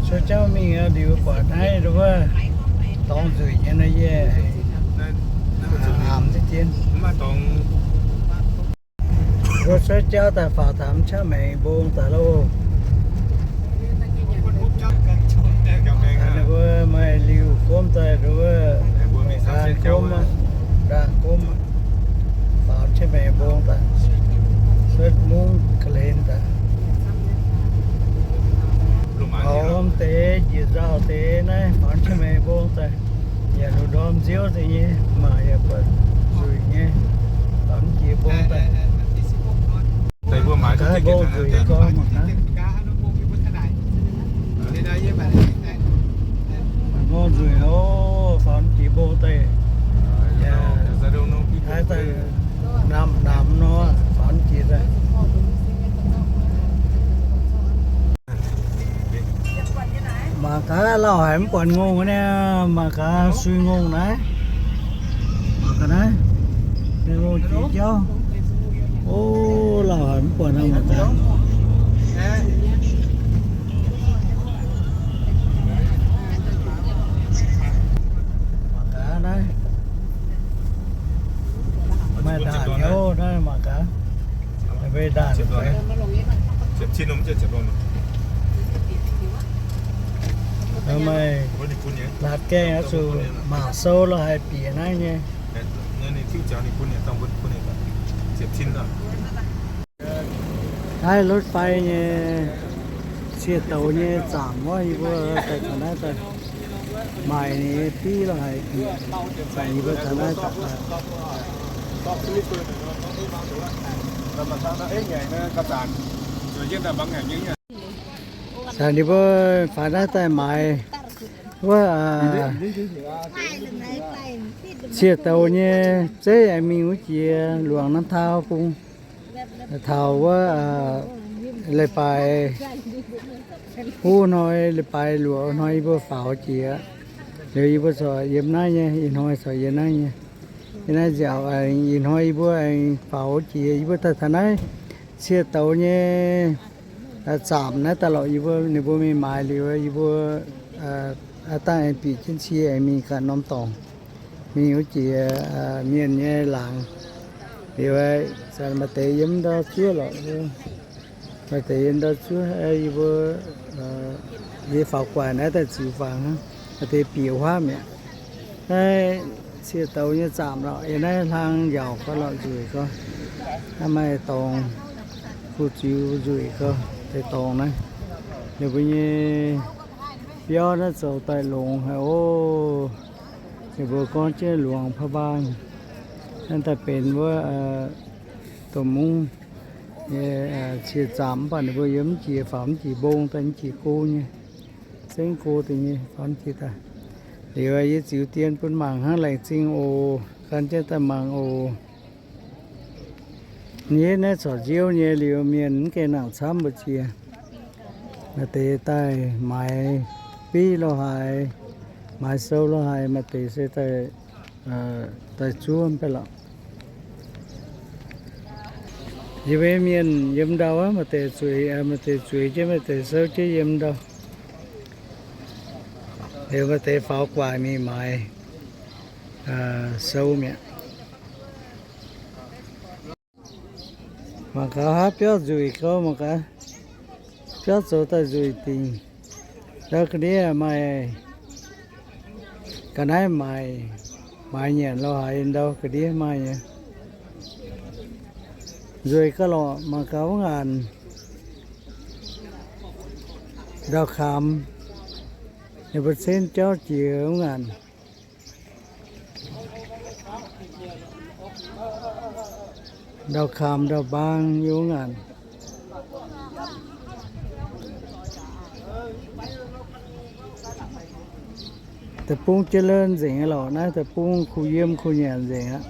Cuotv jauv mingh liuz buatc naaiv nduov wuov dorngx nzueic nyei nor yie aamx ziex jien. Mbuo cuotv jauv daaih faaux taux mv qaqv maengx mbong daaih loh. Ninh mbuo maaih liuh gomv daaih nduov wuov, ndaangc gomv, ndaangc gomv, faaux mv qaqv maengx mbong daaih, cuotv mungv ga'hlen daaih. Faaux deix njiec nzauh deix naaiv faaux mv qaqv maengx mbong daaih. Yaac lungh ndorm nziouv deix nyei, mangc yaac buatc nzueic nyei, faaux mv jiex mbong daaih. Mangc gaax mbong nzueic gorngv mangc gaax. Mbong nzueic oc, faaux mv jiex mbong daaih. Naaiv daaih namx namx nor, faaux mv jiex daaih. Mangc gaax lauh haic mv buatc ngongh niaa, mangc gaax sui ngongh naaiv. Mangc gaax naaiv, ngongh jiex jauv. O, lauh haic mv buatc naaiv mangc gaax. Mangc gaax naaiv. Maaih ndaangc hnyouv naaiv mangc gaax. Mbuo ndaangc maaih laatc gaengh oix zuqc mangc sou lorqc haiz bieqc naaiv nyei. Naaiv รถไฟ nyei, ciev douz nyei zaamc wuov, yie mbuo daaih taux naaiv daaih maaic ninh biv lorqc haiz, yie mbuo taux naaiv daaih. Zanc ninh mbuo faaux naaiv daaih maaiz wuov ciev douz nyei zeiv aengx mingh wuov jiex luangc norm taux bung, taux wuov leiz-baaix huv hnoi, leiz-baaix luoqc hnoi yie mbuo faaux jiex. Liuz yie mbuo corc yiem naaiv nyei, ih hnoi corc yiem naaiv nyei. Yiem naaiv nziaauc aengx ih hnoi yie mbuo aengx faaux jiex, yie mbuo daaih taux naaiv ciev douz nyei zaamc naaiv daaih lorqc. Yie mbuo, ninh mbuo mingh maaiz liuz, yie mbuo aav dangh aengx bieqc jienv cie aengx mingh ganh norm dorngx, mingh wuov jiex mienh nyei laangz. Liuz maaih deix yiem ndau zuov lorqc, maaih deix yiem ndau zuov. Yie mbuo, yie faaux guaix naaiv daaih ziux fangx hnangv, maaih deix bieqc huaav mi'aqv. Naaiv ciev douz nyei zaamc lorqc, yiem naaiv hlang yaac gau lorqc, nzueic gau. Naaiv maaih dorngx fu-ziux nzueic gau, deix dorngx naaiv. Ninh mbuo nyei biauv naaiv zoux daaih longx haic oc. Ninh mbuo gorngv jienv Luangx Paa Mbaang, naaiv daaih benx wuov domh mungv nyei ciev zaamc, mv baac ninh mbuo yiem mv jiex faaux mv jiex mbong daaih, mv jiex go nyei, zengv go deix nyei faaux mv jiex daaih. Liuz yie ziux dien bun mangc hnangv, laengz zingh oc. Gan jienv daaih mangc oc. Yie naaiv corc nziouv nyei, liuz mienh mv gaengh nangc camv mbu'ziex. Maaih deix daaih maaiz biv lo haaix, maaiz sou lo haaix, maaih deix se daaih, daaih zuov mv bei lorqc. Yie mbuo mienh yiem ndau aqv, maaih deix zueiz, maaih deix zueiz jienv, maaih deix souv jienv yiem ndau. Liuz maaih deix faaux gu'nguaaic mingh maaiz sou mi'aqv. Mangc gaax haav biauv nzueic gau, mangc gaax biauv zoux daaih nzueic dingc. Ndau ga'ndiev maaih, ga'naaiv maaic, maaiz nyanc lo haaix ndau ga'ndiev maaih nyei. Nzueic gau lorqc, mangc gaax wuov ngaanc ndau-kaamx, ninh mbuo cenv jauv jiex wuov ngaanc. Ndau-kaamx ndau-mbaang yiem wuov ngaanc. Deic-bung jiex lorqc, nzengc lorqc naaiv, deic-bung kuh yiem kuh nyanc nzengc aqv.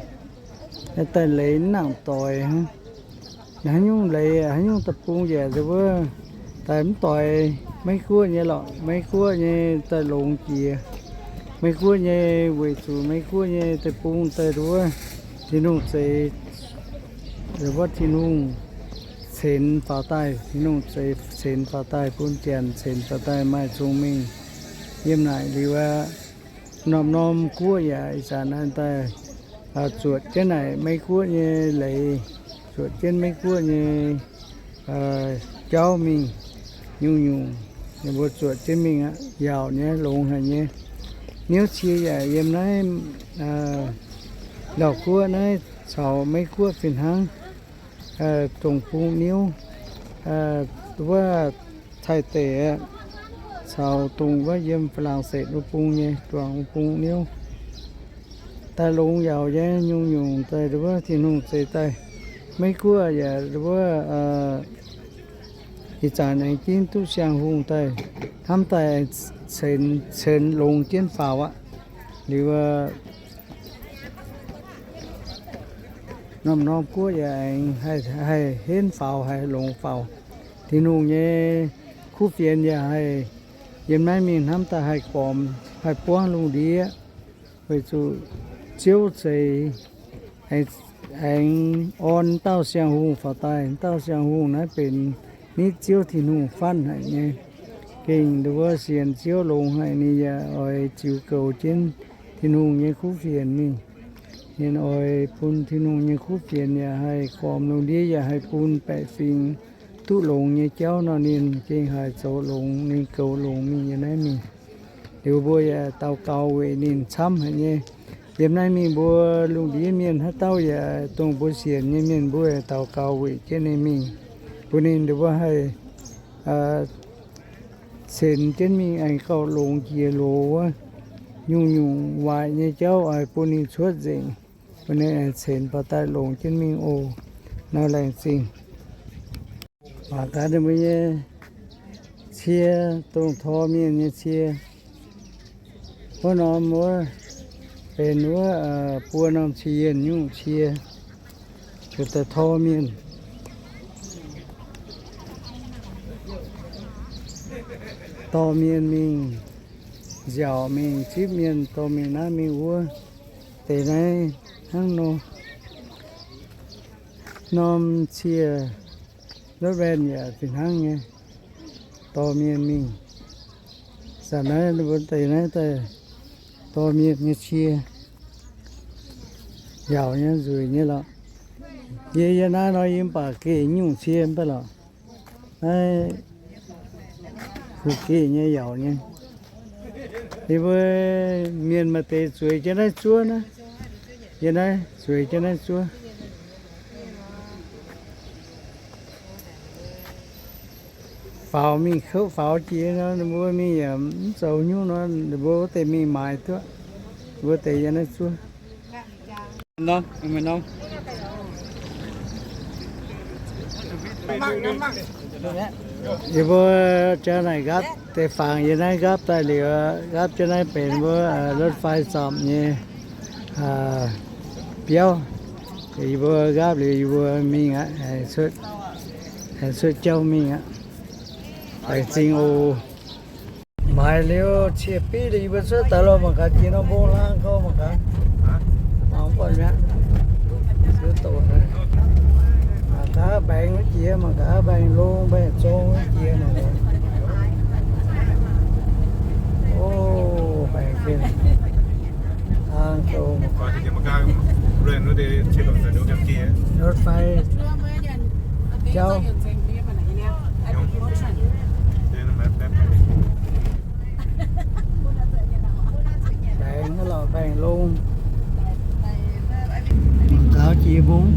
Naaiv daaih leiz mv nangc doix hnangv. Haaix nyungc leiz, haaix nyungc deic-bung nyanc nzengc wuov, daaih mv doix Meiv Guoqv nyei lorqc. Meiv Guoqv nyei daaih longx jiex. Meiv Guoqv nyei weic zuqc Meiv Guoqv nyei deic-bung daaih nduov Tin-Hungh zeix, wuov Tin-Hungh Ceix faaux daaih, Tin-Hungh ceix, ceix faaux daaih bun Janx, ceix faaux daaih maaih cong-mengh yiem naaic liuz aqv. Norm-norm guoqv yaac ih zanc naaiv daaih zuotc jienv naaic Meiv Guoqv nyei leiz, zuotc jienv Meiv Guoqv nyei jauv mingh. Nyungc-nyungc ninh mbuo zuotc jienv mingh aqv, yaauc nyei, longx haic nyei. Niouv cie yaac yiem naaiv Lauv Guoqv naaiv caux Meiv Guoqv fih hnangv. Dongh bung niouv wuov Taiv deic aeqv, caux dongh wuov yiem Faa^lang^setc wuov bung nyei, juangc wuov bung niouv. Daaih longx yaauc nyei, nyungc-nyungc daaih wuov Tin-Hungh zeix daaih. Meiv Guoqv yaac wuov ih zanc aengx ginv duqv siang-hungh daaih, hnamv daaih ceix, ceix longx jienv faaux aqv. Liuz norm-norm guoqv yaac aengx haih henv faaux, haih longx faaux. Tin-Hungh nyei kuv fienx yaac haih yiem naaiv mingh hnamv daaih haih gormx, haih buangv lungh ndiev, weic zuqc Ziouv zeix aengx orn dauh siang-hungh faaux daaih. Dauh siang-hungh naaiv benx nitv Ziouv Tin-Hungh fatv haic nyei. Gengh nduov sienx Ziouv longx haic, ninh yaac oix ziux goux jienv Tin-Hungh nyei kuv fienx mingh. Ninh oix bun Tin-Hungh nyei kuv fienx yaac haih gormx lungh ndiev, yaac haih bun baeqc fingx duqv longx nyei jauv nor, ninh gengh haih zoux longx, ninh goux longx mingh yiem naaiv mingh. Liuz mbuo yaac daux gaux weic ninh camv haic nyei. Yiem naaiv mingh mbuo lungh ndiev mienh haaix dauh yaac dongh mbuo sienx nyei mienh, mbuo yaac daux gaux weic jienv ninh mingh, bun ninh nduov haih ceix jienv mingh aengx gauh longx jiex loz wuov. Nyungc-nyungc waaic nyei jauv oix bun ninh cuotv nzengc, bun ninh aengx ceix baac daaih longx jienv mingh oc. Nor laengz zingh. Mangc gaax ninh mbuo nyei cie, dongh tor mienh nyei cie. Wuov norm wuov benx wuov buo norm cie yienh nyungc cie, ziouc daaih tor mienh. Dorh mienh mingh nziaauc, mingh zipv mienh, dorh mingh naaiv mingh wuov. Deix naaiv hnangv nor, norm cie lotv waen yaac fih hnangv nyei, dorh mienh mingh. Zanc naaiv mbuo deix naaiv daaih dorh mienh nyei cie, yaauc nyei, nzueic nyei lorqc. Yie yiem naaiv nor yie mv baac geh nyungc cie mv baac lorqc. Naaiv kuh geh nyei, yaauc nyei. Yie mbuo mienh maaih deix zueiz jienv naaiv zuov naaiv. Yie naaiv zueiz jienv naaiv zuov. Faaux mingh kouv faaux jiex nor, ninh mbuo mingh yaac mv zoux nyungc nor, ninh mbuo wuov deix mingh maaiz duqv. Wuov deix yiem naaiv zuov. Yie mbuo jaa naaic nqaapv deix fangx yiem naaiv nqaapv daaih liuz, nqaapv jienv naaiv benx wuov รถไฟ zorpc nyei biauv. Yie mbuo nqaapv liuz yie mbuo mingh aqv, aengx cuotv jauv mingh aqv. Laengz zingh oc. Maaiz liuz cie biv liuz yie mbuo cuotv daaih lorh, mangc gaax jiex norm mbong hlang gorx mangc gaax. Mangc buatc mi'aqv. Mangc gaax mbaengx wuov jiex, mangc gaax mbaengx longx mbaengx zorng wuov jiex mangc gaax. O, mbaengx gengh hlang gouh. รถไฟ jauv. Mbaengx lorqc, mbaengx longx. Mangc gaax jiex mbong,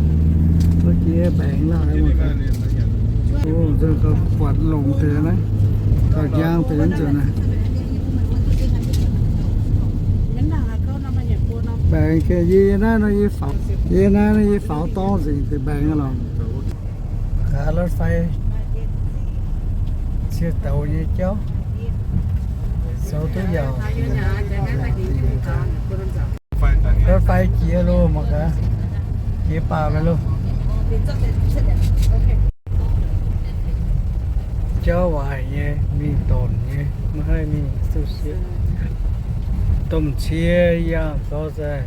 wuov jiex mbaengx laaix mangc gaax. O, nzunc gauh buatc longx deix naaiv, gauh njang deix nzunc naaiv. Mbaengx gengh yie naaiv nor yie faaux, yie naaiv nor yie faaux dorngv nzengc deix mbaengx lorqc. Gaax รถไฟ cie douz nyei jauv, zoux duqv yaauc. รถไฟ jiex loh mangc gaax, jiex baac maiv loh. Jauv waaic nyei, mingh donx nyei, maiv haih mingh duqv sieqv. Domh cie yangh gau zaih,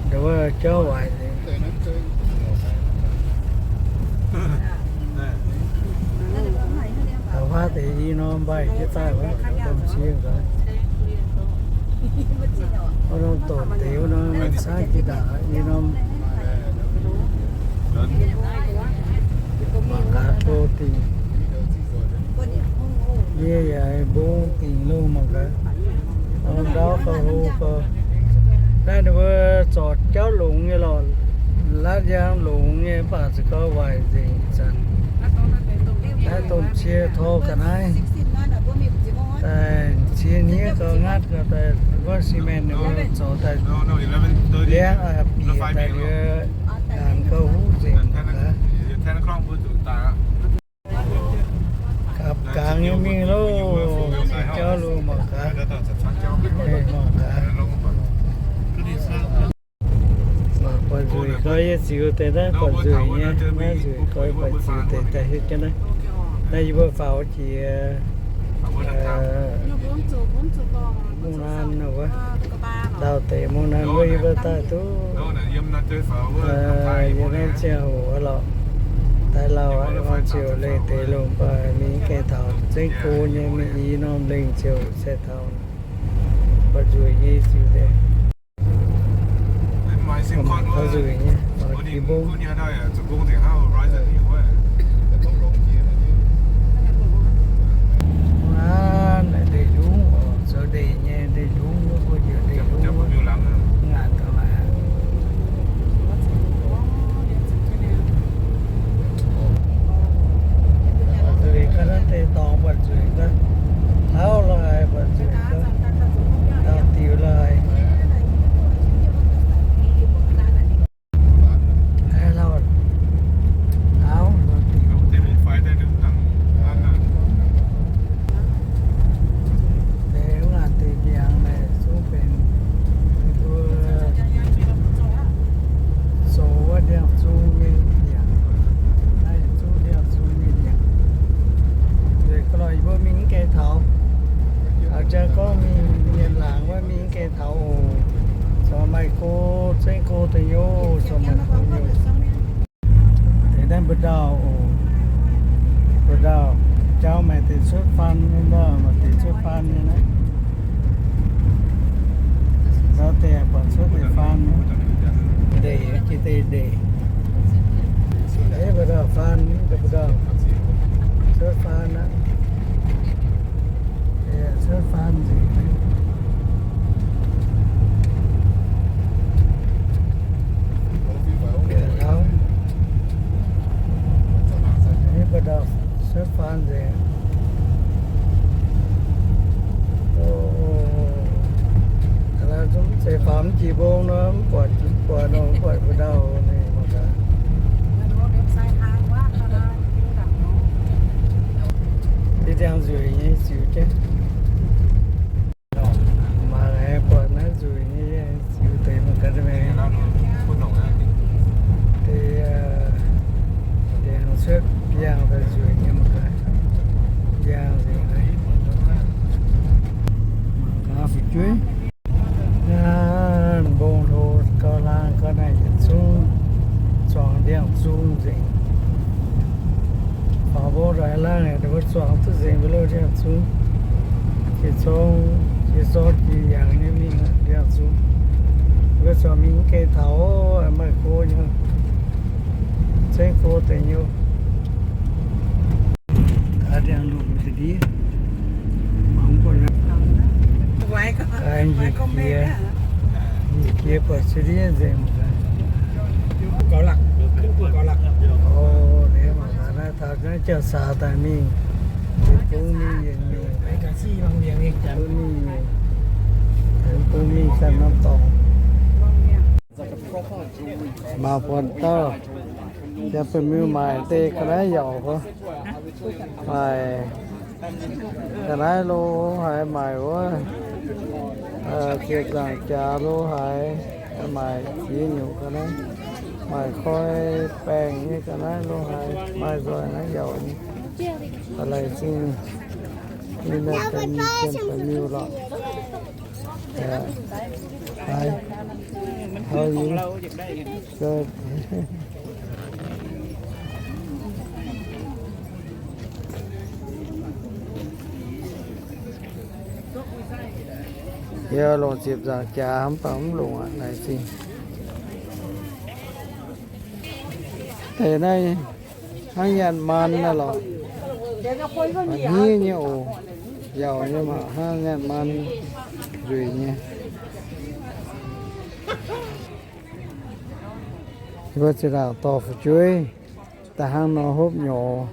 nduov jauv waaic nyei. Taux wuov deix i norm mbaih jienv daaih wuov, domh cie gaax. Wuov norm doqc deix wuov norm mangc saaiv jiex ndaangc i norm mangc gaax go dingc. Yie yaac mbong dingc lungh mangc gaax. Norm ndau gauh hlo gauh. Naaiv ninh mbuo zorc jauv longx nyei lorqc, laatv njang longx nyei, mv baac se gorngv waaic nzengc ih zanc. Naaiv domh cie tor ga'naaiv daaih, cie hniev gauh ngatv gauh daaih, wuov cement ninh mbuo zorc daaih liangv aqv, bieqc daaih liuz, gaanx gauh huv nzengc aqv. Gapv gangx nyei mingh loh, jauv lungh mangc gaax, mangc gaax. Mangc buatc nzueic gau, yie ziux deix naaiv buatc nzueic nyei, naaiv nzueic gau, buatc ziux deix daaih hietv jienv naaiv. Naaiv yie mbuo faaux jiex mungh naan wuov, ndau deix mungh naan wuov yie mbuo daaih duqv yiem naaiv ziangh hoc lorqc. Daaih lauh aqv, ziouc leih deix lungh, mv baac mingh gaengh taux Zengv Go nyei, mingh i norm lengh ziouc se taux. Buatc nzueic nyei ziux deix. Buatc nzueic nyei, faaux jiex mbong. Aa, naaiv ndeic-ndungv oc, zoux ndeic nyei, ndeic-ndungv wuov, mbuo heuc ndeic-ndungv wuov, ngaanc dongh naaiv. Buatc nzueic gaax, naaiv deix dorngx buatc nzueic gaax. Auv lorh haic, buatc nzueic gaax, dauh diuc lorh haic. Aav, lauh, auv, lauh diuc. Deix wuov ngaanc deix ndiangx naaic zungv benx mbuo zoux wuov ndiangx-zung nyei ndiangx. Naaiv zungv ndiangx-zung nyei ndiangx. Nzengc ga'lorqc yie mbuo mingh mv gaengh taux. Aa, jang gorngv mingh mienh laangc wuov mingh mv gaengh taux oc. Corc maaih go, zengv go deix nyei oc, corc maaih go nyei oc. Deix naaiv mbuo ndau oc. Mbuo ndau jauv maaih deix cuotv faan nyei, maaih deix cuotv faan nyei naaiv. Ndau deix buatc cuotv deix faan nyei. Ndeic, jiex deix ndeic. Eix, mbuo ndau faan, mbuo ndau cuotv faan aqv. Cuotv faan nzengc. Cuotv faan nzengc. Zungv zeiz faaux mv jiex mbong nor, mv buatc, mv buatc nor, mv buatc mbuo ndau ninh mangc gaax. Yie ndiangx nzueic nyei ziux jienv. Mangc aengx buatc naaiv nzueic nyei ziux deix mangc gaax meih. Deix ndiangx cuotv biangh daaih nzueic nyei mangc gaax. Biangh nzengc naaiv. Mangc gaax fu'jueiv. Naaiv mbong hlo gauh laangh gauh naaic yietc zungv zuangx ndiangx-zung nzengc. Faaux mbong ndongc haaix laangh aeqv, ninh mbuo zuangx duqv nzengc mbuo loh ndiangx-zung. Jiex zorng, jiex zorng jiex yangh nyei mingh ndiangx-zung. Mbuo zuangx mingh mv gaengh taux, maaih go nyei, zengv go deix nyei. Aa, ndiangx-longc deix ndiev. Mangc buatc nyic jiex, nyic jiex buatc se ndiev nzengc. O, mangc gaax naaiv taux naaiv jauv-saax daaih mingh, yietc bung mingh yietc nyungc, bung mingh, bung mingh ganh norm dorngx. Mangc buatc dauh jaa-ba'miuh maaic deix ga'naaiv yaac maaic ga'naaiv lo haaix, maaic wuov ziepc nzaangc jaax lo haaix, maaic ziex nyungc ga'naaiv, maaic koi baengh nyei ga'naaiv lo haaix, maaih nzoih naaiv yaac nyei. Aa, laengz zingh ninh naaiv benx jaa-ba'miuh lorqc. Hi, how are you? Good. Yie longc ziepc nzaangc jaax mv baac mv longc aqv, laengz zingh. Deix naaiv hnangv nyaanh maan naaiv lorqc. Hniev nyei oc. Yaauc nyei maah, hnangv nyaanh maan nzueic nyei. Yie mbuo zinh ndaangc dorh fu'jueiv daaih hnangv nor hopv nyorx.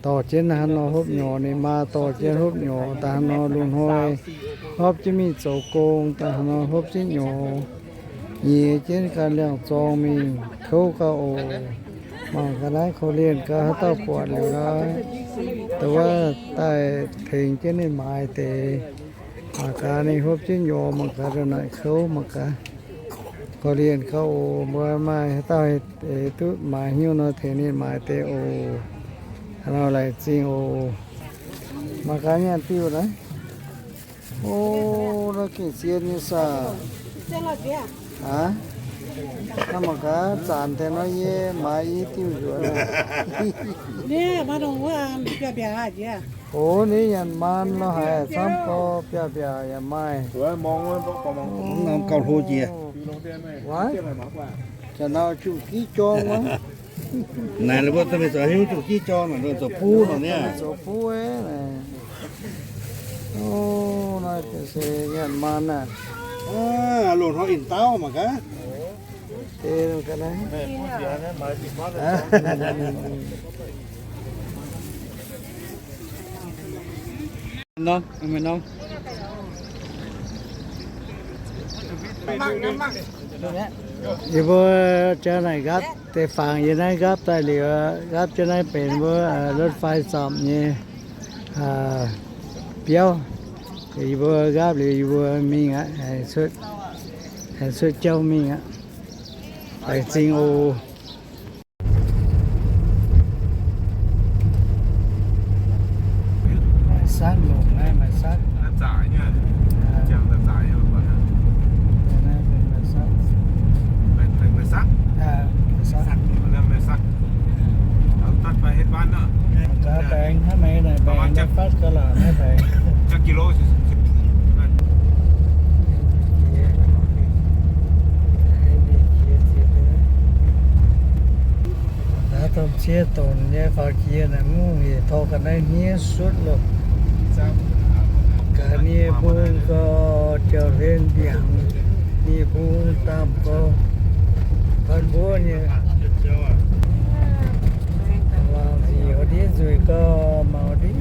Dorh jienv hnangv nor hopv nyorx, ninh maa dorh jienv hopv nyorx daaih hnangv nor. Lungh hnoi hopv jienv mingh zoux gong daaih hnangv nor hopv jienv nyorx, nyiex jienv ganh liangh zorng mingh kouv gauh oc. Mangc gaax naaiv korv-lienh gauh haaix dauh buatc liuz naaiv, dongh wuov daaih tengx jienv ninh maaiz deix. Mangc gaax ninh hopv jienv nyorx, mangc gaax ndongc naaic kouv, mangc gaax. Korv-lienh gauh oc. Mbuo maaih haaix dauh duqv maaiz hnyouv nor tengx ninh maaiz deix oc. Haaix nor laengz zingh oc. Mangc gaax nyaanh diuh naaiv. O, naaiv gengh zien nyei saah. Aav, naaiv mangc gaax zanc deix nor yie maaiz i diuh nzuonx. O, ninh nyanc maan nor haiz camv gorx, biaav-mbiaac yaac maaih. Norm gauh hlo jiex. Janx-nauz juqv giv jorng wuov. Naaic ninh mbuo daaih mingh zoux hiuv juqv giv jorng naaic, zoux buv nor niaa. Zoux buv naaic. O, naaiv se nyanc maan naaic. Loz-hnoi ih dauh mangc gaax. Yie mbuo jauv naaic nqaapv deix fangx yiem naaiv nqaapv daaih liuz, nqaapv jienv naaiv benx wuov รถไฟ zamc nyei biauv. Yie mbuo nqaapv liuz yie mbuo mingh aqv, aengx cuotv jauv mingh aqv. Laengz zingh oc. Maaih satv longc naaiv, maaih satv. Naaiv benx maaih satv. Maaih satv. Gaax baengx hnangv meih naaic baengx, fatv ga'laatc naaiv baengx. Naaiv domh ciev donx nyei faaux jiex naaic mv hec torh ga'naaiv hniev sutv loh. Gaax nie mbung gau, jauv-hlen ndiangx, nie mbung daamh gau, ban mbuov nyei. Mangc zic ndiev nzueic gau, mangc ndiev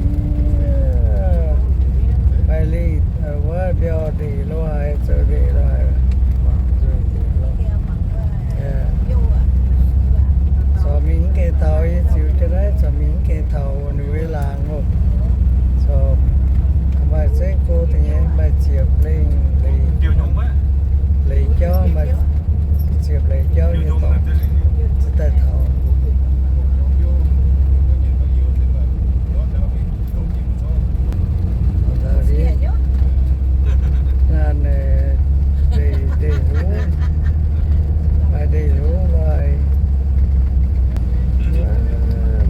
maaih lingh wuov mbiauh ndeic lo haaix, zoux ndeic lo haaix, mangc nzueic ndeic lo. Corc mingh mv gaengh taux, yie ziux jienv naaiv corc mingh mv gaengh taux ninh mbuo laangz oc. Corc maaih zengv go deix nyei, maaih ziepc lengh leiz, leiz jauv, maaih ziepc leiz jauv nyei dorngx daaih taux. Naaiv ndeic, ndeic hungh, maaih ndeic hungh lorqc.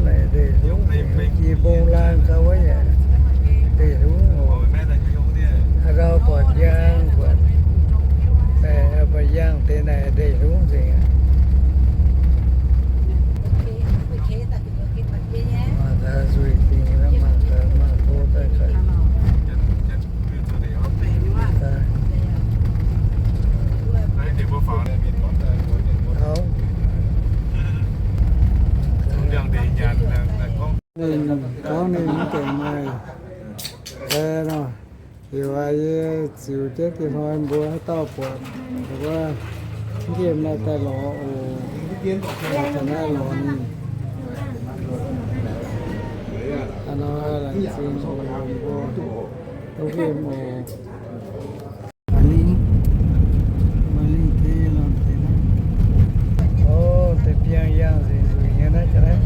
Maaih ndeic hungh, jiex mbong laangh gau wuov yaac ndeic hungh oc. Haaix ndau buatc njang, buatc, buatc njang deix naaic ndeic hungh nzengc aqv. Mangc gaax nzueic dingc, mangc gaax mangc go daaih gaax. Ninh gorngv ninh mv gaengh maaih nor. Liuz aqv, yie ziux jienv diex hnoi mbuo haaix dauh buatc wuov, nqemh naaiv daaih lorz oc. Naaiv lorz ninh. Aa, nor laengz zingh oc, mbuo duqv nqemh oc. Maaih lingh, maaih lingh deix lorqc deix naaiv. O, deix biangh yangh nzueic nzueic nyei naaiv ga'naaiv.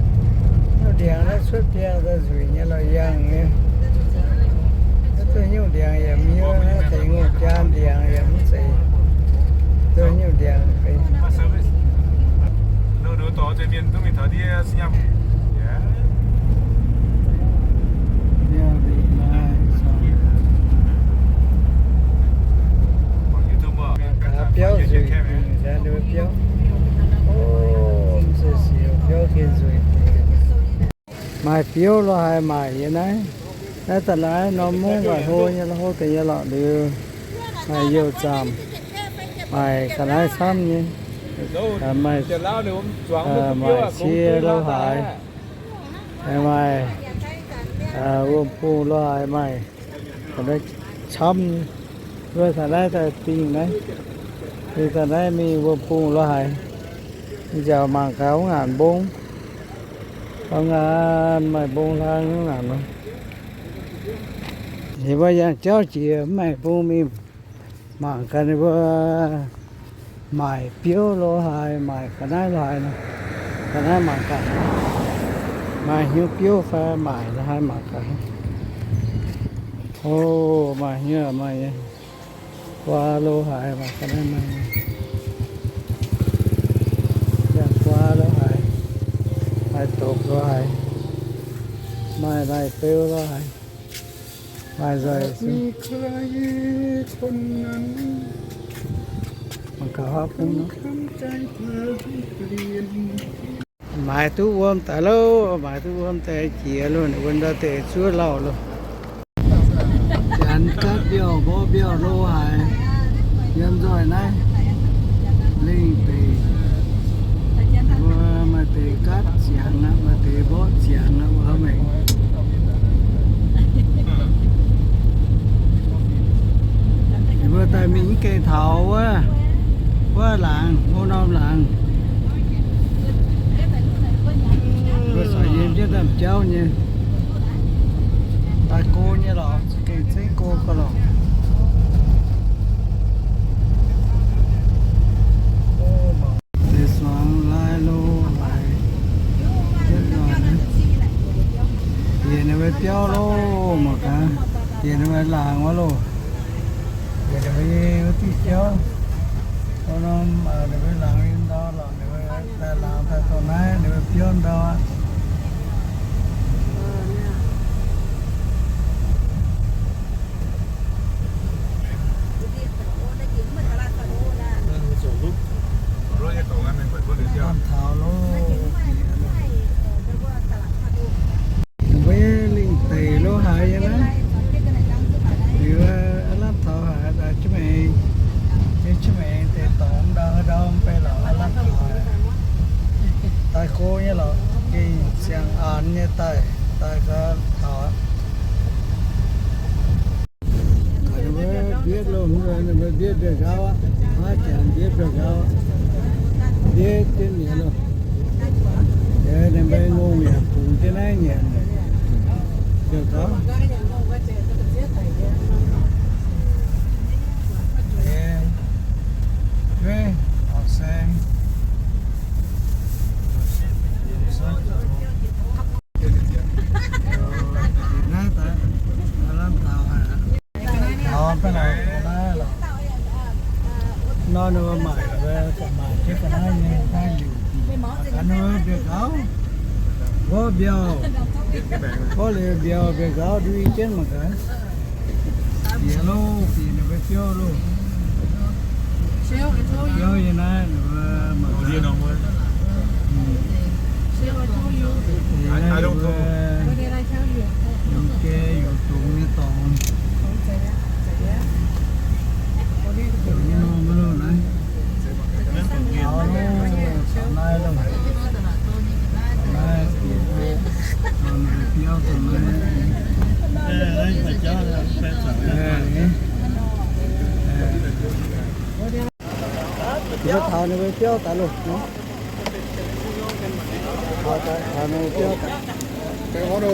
Nyungc ndiangx naaiv cuotv biangh daaih nzueic nyei lorqc, yangh nyei. Naaiv duqv nyungc ndiangx yaac miuv, naaiv tengx ngongh jaan ndiangx yaac mv zeiz. Duqv nyungc ndiangx. Maaih biouv lo haiz maaic yiem naaiv. Naaiv daaih naaiv norm mungv waaic hlo nyei, hlo deix nyei lorqc liuz, maaih youh zaamc, maaic ga'naaiv camv nyei, maaih, maaih cie lo haiz, maaih wuom-bungh lo haiz, maaih ga'naaiv camv nyei. Mbuo taux naaiv daaih dingh naaiv, dingh daaih naaiv mingh wuom-bungh lo haiz, mingh nziaauc mangc gaax wuov ngaanc mbong. Wuov ngaanc maaih mbong hlang wuov ngaanc nor. Ninh mbuo yangh jauv jiex mv maaih mbong mingh mangc gaax ninh mbuo maaic biouv lo haaix, maaic ga'naaiv lo haaix nor. Ga'naaiv mangc gaax, maaih hnyouv biouv fai maaic lo haaix mangc gaax. O, maaih hnyouv maaih nyei. Guaa lo haaix, maaih ga'naaiv maaih nyei. Yangh guaa lo haaix, maaih dopc lo haaix, maaih laaih beu lo haaix, maaih nzoih. Maaiz duqv wuom daaih loh, maaiz duqv wuom daaih jiex loh, ninh mbuo ndau deix zuov lauh loh. Janx gaatv mbiauh, mborqv mbiauh lo haaix, yiem nzoih naaiv lengh deix. Mbuo maaih deix gaatv ziangx aqv, maaih deix mborqv ziangx aqv, mbuo maengx. Ninh mbuo daaih mingh mv gaengh taux wuov, wuov laangz, hlo norm laangz. Mbuo caux yie jienv daaih jauv nyei. Daaih go nyei lorqc, za'gengh zeiv go gauh lorqc. Deix suangx lai lo haic. Bieqc ninh mbuo biauv loh, mangc gaax. Bieqc ninh mbuo laangz wuov loh. Bieqc ninh mbuo nyei wuov diuh biauv. Wuov norm ninh mbuo laangz yiem ndau lorqc, ninh mbuo daaih laangz daaih dongh naaiv ninh mbuo biauv ndau aqv. Taux loh. Ninh mbuo lingh deic lo haaix nyei naaiv. Liuz aav lamh taux haaix, jiex maengx, jiex maengx deix dorngx ndau ndau mv bei lorqc, aav lamh taux haaix. Daaih go nyei lorqc, gengh siang-aanx nyei daaih, daaih gau taux aqv. Ninh mbuo mbietv loh, ninh mbuo mbietv mbiauh nqaauv aqv, haav jangx mbietv mbiauh nqaauv aqv, mbietv jienv mi'aqv loh. Ninh mbuo ngongh yaac bungx jienv naaiv nyanc mbiauh nqaauv. Jueiv, auv saeng. Nor ninh mbuo maaic, maaic jienv ga'naaiv nyei, naaiv liuc. Ga'naaiv mbiauh nqaauv, mborqv mbiauh, mborqv liuz mbiauh, mbiauh nqaauv ndui jienv mangc gaax. Bieqc loh, bieqc ninh mbuo biauv loh. Biauv yiem naaiv ninh mbuo mangc gaax. Yiem naaiv ninh mbuo yungz jai yungz dungz nyei dorngx. Dongh norm maiv loh naaiv. Taux loh, taux naaiv loh. Naaiv bieqc loh. Ninh mbuo biauv dongh naaiv. Mbuo taux ninh mbuo biauv daaih loh. Taux ninh mbuo biauv daaih. Baengh orn oc.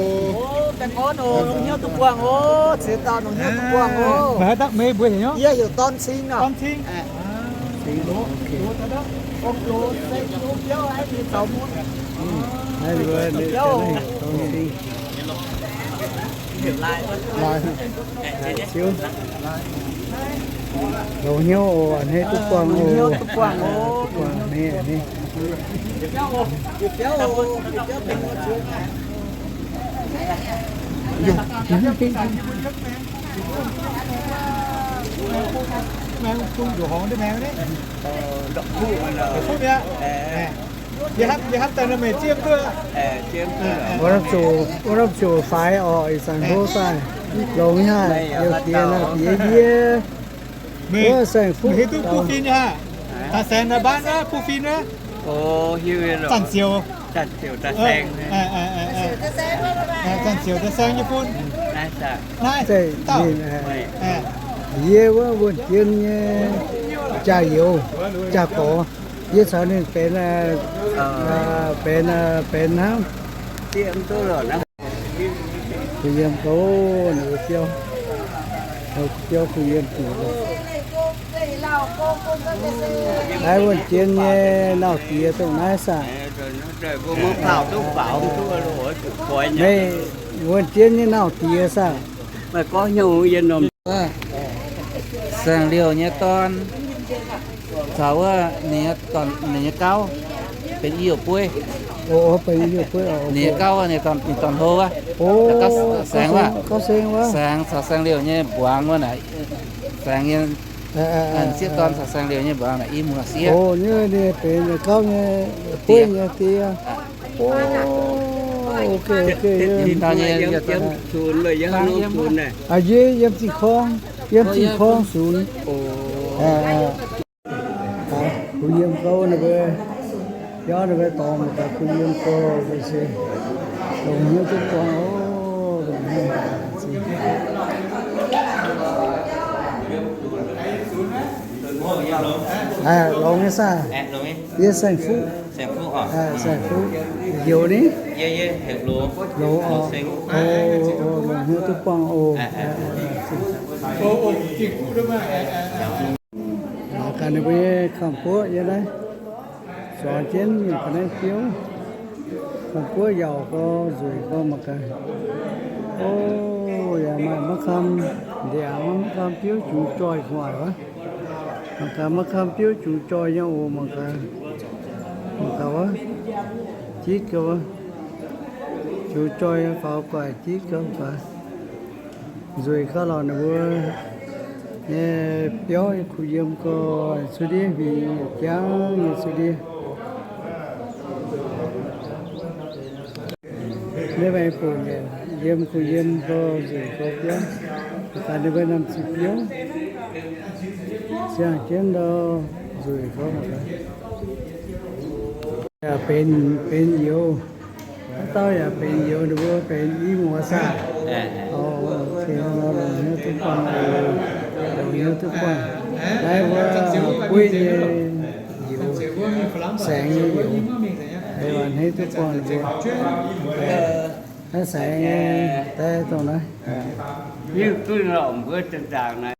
Baengh orn oc. Lungh hnyouv duqv buangh oc. Ceix dauh lungh hnyouv duqv buangh oc. Mbuo haaix dauh meih mbuo heuc nyei? Yie heuc Dorn Cing nor. Dorn Cing. Cing, ok. Naaiv mbuo biauv Dorn Cing. Lai. Lungh hnyouv oc, a'hneiv duqv buangh oc. Duqv buangh a'hneiv, a'hneiv. Yie hnamv, yie hnamv daaih naaiv meih zieqv duqv. Wuov norm ziouc, wuov norm ziouc faix orqc, ih zanc hlo daaih. Longx haic, youh diex naaiv diex yie. Wuov saeng-fuqv hiuv duqv buo fin nyei haic. Daaih saeng naaiv mbaan wuov buo fin wuov. Zanc-ziouc. Zanc-ziouc daaih saeng nyei bun. Naaiv dauh. Yie wuov Wuonh Jien nyei jaax-youz, jaax-gorx. Yie caux ninh benx, benx, benx hnangv. Kuh yiem gouv, ninh mbuo biauv, biauv kuh yiem zuqc. Naaiv Wuonh Jien nyei nauz diex dongh naaiv saah? Meih Wuonh Jien nyei nauz diex saah? Saeng-Liouh nyei dorn caux wuov ninh nyei gauv benx i youh bueiv. Ninh nyei gauv, ninh dorn, ninh dorn hlo wuov, Saeng wuov. Saeng caux Saeng-Liouh nyei mbuangz wuov naaic. Saeng nyei sieqv dorn caux Saeng-Liouh nyei mbuangz naaic i muoz sieqv. Yie yiem Zinh Korng, yiem Zinh Korng sunx. Kuh yiem gouv ninh mbuo, biauv ninh mbuo dorngx mangc gaax kuh yiem gouv se longx hnyouv duqv buangh oc. Longx nyei saah? Yie Saeng-Fuqv. Saeng-Fuqv, njoux ni? Loz oc. Longx hnyouv duqv buangh oc. Mangc gaax ninh mbuo nyei kamx-buoqv yiem naaiv, zuangx jienv mingh ga'naaiv biouv. Kamx-buoqv yaauc gorx, nzueic gorx mangc gaax. O, yaac maaih maiv kam ndiangx, maiv kam biouv jungx joih gu'nguaaic wuov. Mangc gaax maiv kam biouv jungx joih nyei oc. Mangc gaax, mangc gaax wuov, jitv gau wuov, jungx joih nyei faaux gu'nguaaic jitv gau faaux. Nzueic gau lorqc, ninh mbuo nyei biauv nyei kuh yiem gorx, cuotv ndiev huingx jangv nyei cuotv ndiev. Naaiv maaih buonc yiem kuh yiem gorx, nzueic gorx biauv. Mangc gaax ninh mbuo norm ziqc biouv, ziangh jienv ndau, nzueic gorx mangc gaax. Yaac benx, benx youz. Haaix dauh yaac benx youz, ninh mbuo benx i muoz saah? Longx hnyouv duqv buangh, longx hnyouv duqv buangh. Naaiv wuov bueiv nyei youz, saengx nyei youz, hneiv duqv buangh ninh mbuo. Naaiv saengx nyei daaih dongh naaiv.